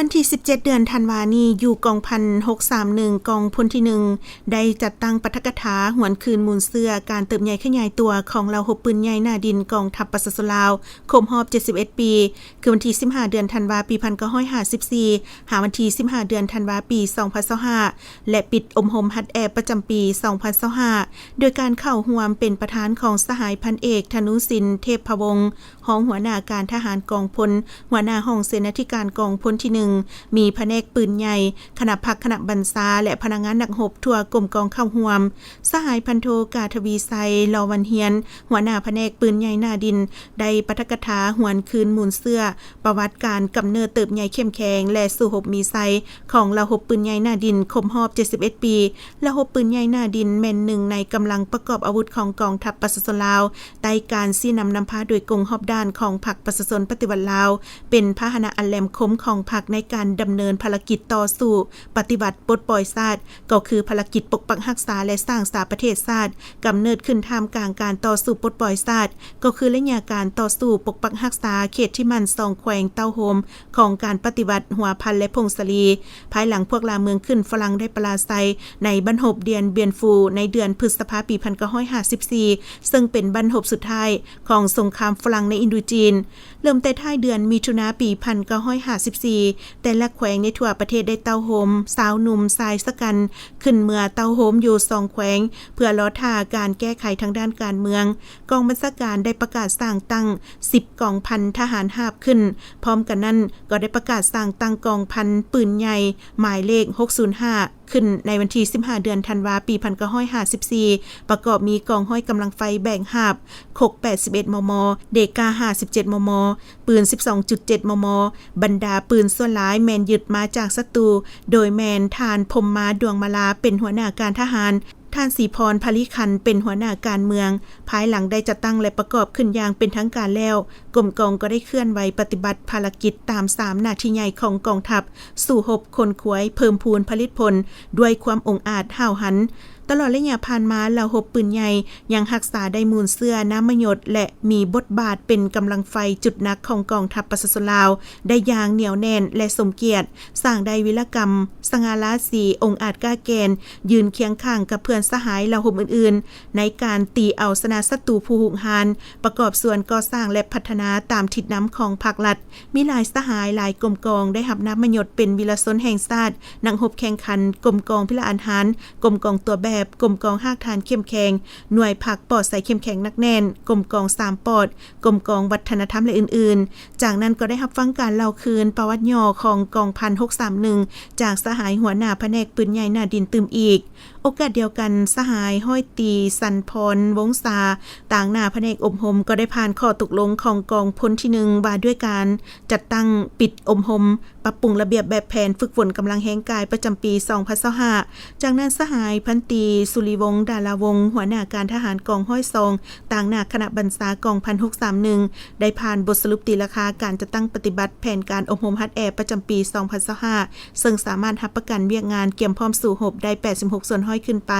ວັນທີສິບເຈັດ ເດືອນທັນວານີ້ ຢູ່ກອງພັນຫົກສາມໜຶ່ງ ກອງພົນທີໜຶ່ງ ໄດ້ຈັດຕັ້ງປາຖະກະຖາຫວນຄືນມູນເຊື້ອການເຕີບໃຫຍ່ຂະຫຍາຍຕົວຂອງເຫຼົ່າຮົບປືນໃຫຍ່ໜ້າດິນກອງທັບປະຊາຊົນລາວ ຄົບຮອບເຈັດສິບເອັດປີ ຄືວັນທີສິບຫ້າ ເດືອນທັນວາ ປີພັນເກົ້າຮ້ອຍຫ້າສິບສີ່ ຫາວັນທີສິບຫ້າ ເດືອນທັນວາ ປີສອງພັນຊາວຫ້າ ແລະ ປິດອົບຮົມຫັດແອບປະຈຳປີສອງພັນຊາວຫ້າ ໂດຍການເຂົ້າຮ່ວມເປັນປະທານຂອງສະຫາຍພັນເອກ ທະນູສິນ ເທບພະວົງ ຮອງຫົວໜ້າການທະຫານກອງພົນ, ຫົວໜ້າຫ້ອງເສນາທິການກອງພົນທີໜຶ່ງ, ມີພະແນກປືນໃຫຍ່, ຄະນະພັກຄະນະບັນຊາ ແລະ ພະນັກງານນັກຮົບທົ່ວກົມກອງເຂົ້າຮ່ວມ. ສະຫາຍພັນໂທ ກາທະວີໄຊ ລໍວັນຮຽນ ຫົວໜ້າພະແນກປືນໃຫຍ່ໜ້າດິນ ໄດ້ປາຖະກະຖາຫວນຄືນມູນເຊື້ອ ປະຫວັດການກຳເນີດເຕີບໃຫຍ່ເຂັ້ມແຂງ ແລະ ສູ້ຮົບມີໄຊ ຂອງເຫຼົ່າຮົບປືນໃຫຍ່ໜ້າດິນຄົບຮອບເຈັດສິບເອັດປີ. ເຫຼົ່າຮົບປືນໃຫຍ່ໜ້າດິນແມ່ນໜຶ່ງໃນກຳລັງປະກອບອາວຸດຂອງກອງທັບປະຊາຊົນລາວ ໃຕ້ການຊີ້ນຳນຳພາໂດຍກົງຮອບດ້ານຂອງພັກປະຊາຊົນປະຕິວັດລາວ, ເປັນພາຫະນະອັນແຫຼມຄົມຂອງພັກໃນການດຳເນີນພາລະກິດຕໍ່ສູ້ປະຕິວັດປົດປ່ອຍຊາດ, ກໍຄືພາລະກິດປົກປັກຮັກສາ ແລະ ສ້າງສາປະເທດຊາດ, ກຳເນີດຂຶ້ນທ່າມກາງການຕໍ່ສູ້ປົດປ່ອຍຊາດ, ກໍຄືໄລຍະການຕໍ່ສູ້ປົກປັກຮັກສາເຂດທີ່ໝັ້ນສອງແຂວງເຕົ້າໂຮມ ຂອງການປະຕິວັດຫົວພັນ ແລະ ຜົ້ງສາລີ, ພາຍຫຼັງພວກລ່າເມືອງຂຶ້ນຝຣັ່ງໄດ້ປະລາໄຊໃນບັ້ນຮົບດຽນບຽນຟູ ໃນເດືອນພຶດສະພາ ປີພັນເກົ້າຮ້ອຍຫ້າສິບສີ່ ເຊິ່ງເປັນບັ້ນຮົບສຸດທ້າຍຂອງສົງຄາມຝຣັ່ງໃນອິນໂດຈີນ. ເລີ່ມແຕ່ທ້າຍເດືອນມິຖຸນາ ປີພັນເກົ້າຮ້ອຍຫ້າສິບສີ່ ແຕ່ລະແຂວງໃນທົ່ວປະເທດໄດ້ເຕົ້າໂຮມຊາວໜຸ່ມຊາຍຊະກັນ ຂຶ້ນເມືອເຕົ້າໂຮມຢູ່ສອງແຂວງ ເພື່ອລໍຖ້າການແກ້ໄຂທາງດ້ານການເມືອງ. ກອງບັນຊາການໄດ້ປະກາດສ້າງຕັ້ງສິບກອງພັນທະຫານຮາບຂຶ້ນ. ພ້ອມກັນນັ້ນກໍໄດ້ປະກາດສ້າງຕັ້ງກອງພັນປືນໃຫຍ່ໝາຍເລກຫົກສູນຫ້າ ຂຶ້ນໃນວັນທີສິບຫ້າ ເດືອນທັນວາ ປີພັນເກົ້າຮ້ອຍຫ້າສິບສີ່ ປະກອບມີກອງຮ້ອຍກຳລັງໄຟແບກຫາບ, ຄົກ ແປດສິບເອັດ ມມ, ເດກາ ຫ້າສິບເຈັດ ມມ, ປືນ ສິບສອງຈຸດເຈັດ ມມ. ບັນດາປືນສ່ວນຫຼາຍແມ່ນຍຶດມາຈາກສັດຕູ, ໂດຍແມ່ນທ່ານ ພົມມາ ດວງມາລາ ເປັນຫົວໜ້າການທະຫານ, ທ່ານ ສີພອນ ພະລິຄັນ ເປັນຫົວໜ້າການເມືອງ. ພາຍຫຼັງໄດ້ຈັດຕັ້ງ ແລະ ປະກອບຂຶ້ນຢ່າງເປັນທາງການແລ້ວ, ກົມກອງກໍໄດ້ເຄື່ອນໄຫວປະຕິບັດພາລະກິດຕາມສາມໜ້າທີ່ໃຫຍ່ຂອງກອງທັບ, ສູ້ຮົບ, ຂົນຂວາຍ, ເພີ່ມພູນຜະລິດຜົນ ດ້ວຍຄວາມອົງອາດຫ້າວຫັນ. ຕະຫຼອດໄລຍະຜ່ານມາ, ເຫຼົ່າຮົບປືນໃຫຍ່ຍັງຮັກສາໄດ້ມູນເຊື້ອນ້ຳມະຍົດ ແລະ ມີບົດບາດເປັນກຳລັງໄຟຈຸດໜັກຂອງກອງທັບປະຊາຊົນລາວໄດ້ຢ່າງໜຽວແໜ້ນ ແລະ ສົມກຽດ, ສ້າງໄດ້ວິລະກຳສະຫງ່າລາສີ, ອົງອາດກ້າແກ່ນ, ຢືນຄຽງຂ້າງກັບເພື່ອນສະຫາຍເຫຼົ່າຮົບອື່ນໆ ໃນການຕີເອົາຊະນະສັດຕູຜູ້ຮຸກຮານ, ປະກອບສ່ວນກໍ່ສ້າງ ແລະ ພັດທະນາຕາມທິດນຳຂອງພັກລັດ. ມີຫຼາຍສະຫາຍ, ຫຼາຍກົມກອງໄດ້ຮັບນາມມະຍົດເປັນວິລະຊົນແຫ່ງຊາດ, ນັກຮົບແຂ່ງຂັນ, ກົມກອງພິລະອາດຫານ, ກົມກອງຕົວແບບ, ກົມກອງຮາກຖານເຂັ້ມແຂງ, ໜ່ວຍພັກປອດໃສເຂັ້ມແຂງໜັກແໜ້ນ, ກົມກອງສາມປອດ, ກົມກອງວັດທະນະທຳ ແລະ ອື່ນໆ. ຈາກນັ້ນກໍໄດ້ຮັບຟັງການເລົ່າຄືນປະຫວັດຫຍໍ້ຂອງກອງພັນຫົກສາມໜຶ່ງ ຈາກສະຫາຍຫົວໜ້າພະແນກປືນໃຫຍ່ໜ້າດິນຕື່ມອີກ. ໂອກາດດຽວກັນ, ສະຫາຍຮ້ອຍຕີ ສັນພອນ ວົງສາ ຕາງໜ້າພະແນກອົບຮົມ ກໍໄດ້ຜ່ານຂໍ້ຕົກລົງຂອງກອງພົນທີໜຶ່ງ ວ່າດ້ວຍການຈັດຕັ້ງປິດອົບຮົມ ປັບປຸງລະບຽບແບບແຜນຝຶກຝົນກຳລັງແຮງກາຍປະຈຳປີສອງພັນຊາວຫ້າ. ຈາກນັ້ນ, ສະຫາຍພັນຕີ ສຸລິວົງ ດາລາວົງ ຫົວໜ້າການທະຫານກອງຮ້ອຍສອງ ຕາງໜ້າຄະນະບັນຊາກອງພັນຫົກສາມໜຶ່ງ ໄດ້ຜ່ານບົດສະຫຼຸບຕີລາຄາການຈັດຕັ້ງປະຕິບັດແຜນການອົບຮົມຫັດແອບປະຈຳປີສອງພັນຊາວຫ້າ ເຊິ່ງສາມາດຮັບປະກັນວຽກງານກຽມພ້ອມສູ້ຮົບໄດ້ແປດສິບຫົກສ່ວນຮ້ອຍຂຶ້ນໄປ.